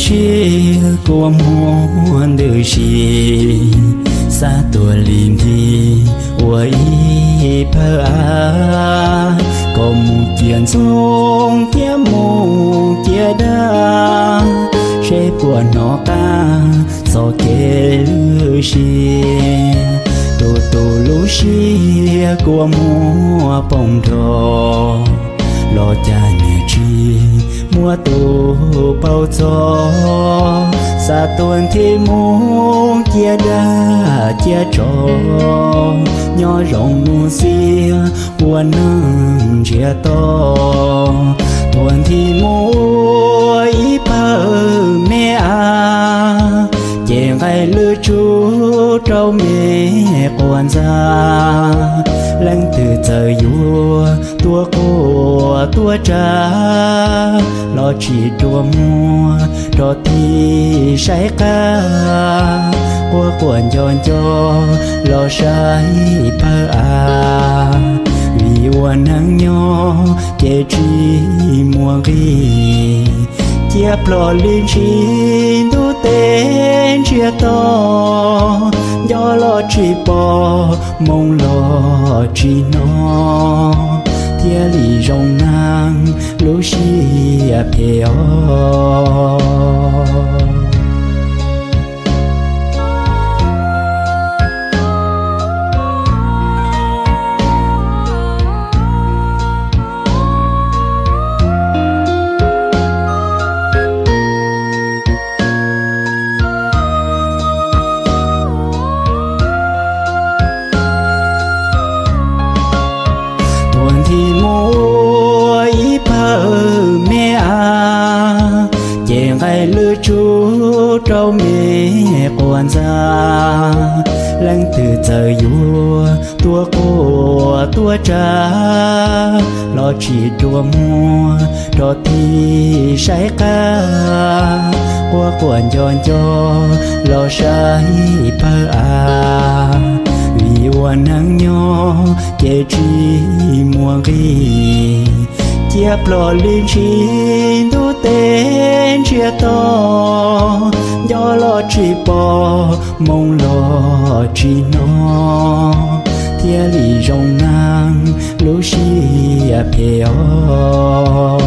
Siab kua muag ntws si, xav tuaj li nthi ua ib pawg av, kom mus ciaj ntxoov thiab mus ciaj dag, seb puas hnov qab txoj kev lwj siab. Tus tus lub siab kua muag poob nrho, los cas niam tsis muaj tus paub txog. Xav tuaj nthi mus ciaj dag ciaj tsov, nyob zoo mus xiab ua neej ntsiag to. Tuaj nthi mus ua ib pawg me av, ces nqaij lwj tsuj rau me quas ntxa. Leej twg txawm yuav tuaj quaj tuaj tsa, los tsis rua muag rov tig saib qab. Quaj quaj nco nco los saib pawg av, vim ua neej nyob ces tsis muaj nqis. Ciaj plho li ntsis ntuj teb ntsiag to, nco los tsis pom, moo los tsis hnov, thiaj li zoo neeg lub siab phem os. Tuaj nthi mus ua ib pawg me av, ces nqaij lwj tsuj rau me quas ntxa. Leej twg txawm yuav tuaj quaj tuaj tsa, los tsis rua muag rov tig saib qab. Quaj quaj nco nco los saib pawg av, vim ua neej nyob ces tsis muaj nqis. Ciaj plho li ntsis ntuj teb ntsiag to, nco los tsis pom, moo los tsis hnov, thiaj li zoo neeg lub siab phem os.